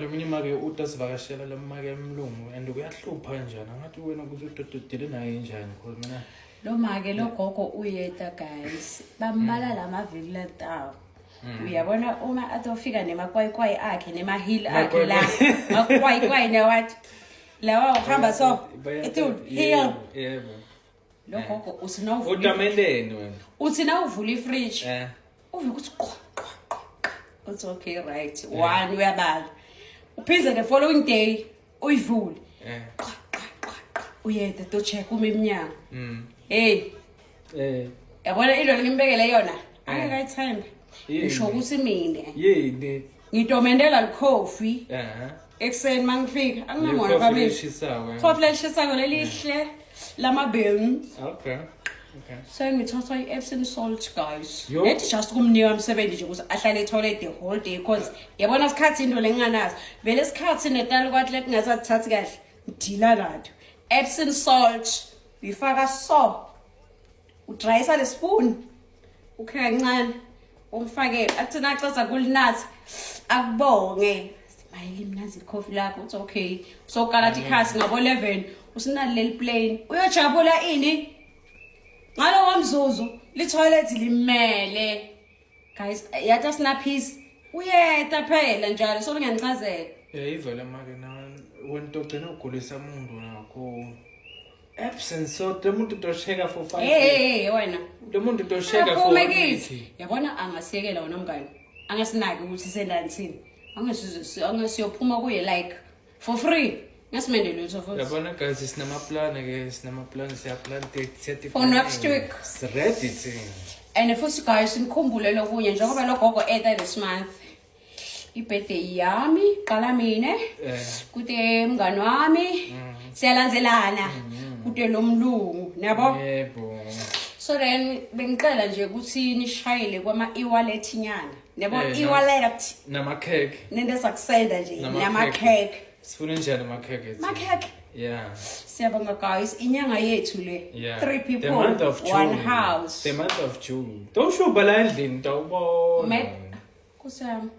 Lomunye make utasivakashela lomake mlungu and kuyahlupha njani angathi wena ukuthi udododele naye njani because mina Lo make lo gogo uyeta guys. Bambala lamaviki latawo. Uyabona uma atofika nemakwayikwayi akhe nemahili akhe la. Makwayikwayi nawathi. Lawa uhamba so. Ithi heel. Yebo. Lo gogo uthi nawuvula Utameleni wena. uthi nawuvula ifridge. Eh. Uve ukuthi qwa qwa qwa. qwa. Uthi okay right. One uyabala. Uphinde the following day uyivule. Eh. Qwa qwa qwa qwa. Uyeda to check uma eminyango. Hey, Eh. yabona into lengimbekele yona. Angeke ayithembe. Yini? Ngisho ukuthi mina Yini? ngitomendela likhofi Eh. ekuseni mangifika anginamona Coffee kwamina. leshisako. eh. Khofi lelishisako lelihle lamabhemu. Okay. Okay. Sengithatha i-Epsom salt guys. Yo. Lethi just kumnika umsebenzi nje ukuthi ahlale etoilet the whole day cause yabona isikhathi into lenginganazo. Vele isikhathi netali kwathi lekungasathathi kahle. Ngidila nato. Epsom salt uyifaka so. Udrayisa le spoon. Ukhe kancane. Umfake athi naceza kulinatha akubonge. Mayeli mnazi ikhofi lakho uthi okay. Sokala athi ikhasi ngabo 11 usinali leli plane. Uyojabula ini? Ngalowo mzuzu li-toilet limele. Guys, yathi asina peace. Uyeta phela njalo so ngiyangichazela. Eh ivele make na wena ugcina ugulisa umuntu nakho. Absence so lo muntu utosheka for 5 Hey hey hey wena. Lo muntu utosheka for Aphume one kithi. week. Yabona angasiyekela wena mngani. Angasinaki ukuthi sendani thina. Angesize angesiyophuma kuye like for free. Ngasimende lutho futhi. Yabona guys sinamaplan ke sinamaplan siyaplan siyathi For next week. Ready thina. And futhi guys nikhumbule lokunye njengoba lo gogo eta this month. I-birthday yami qala mina. Eh. Kute mngani wami. Siyalandzelana. Kute lo mlungu, yabo? Yebo. So then bengicela nje ukuthi nishayele kwama e-wallet nyana. Yabo Eh, e-wallet Namakhekhe. nento ezakusenda nje Namakhekhe. namakhekhe. Sifuna njani amakhekhe? thina? Makhekhe. Yeah. Siyabonga guys, inyanga yethu le. Yeah. Three people, The month of June. one house. The month of June. Tawushuba la endlini tawubona. Kusami.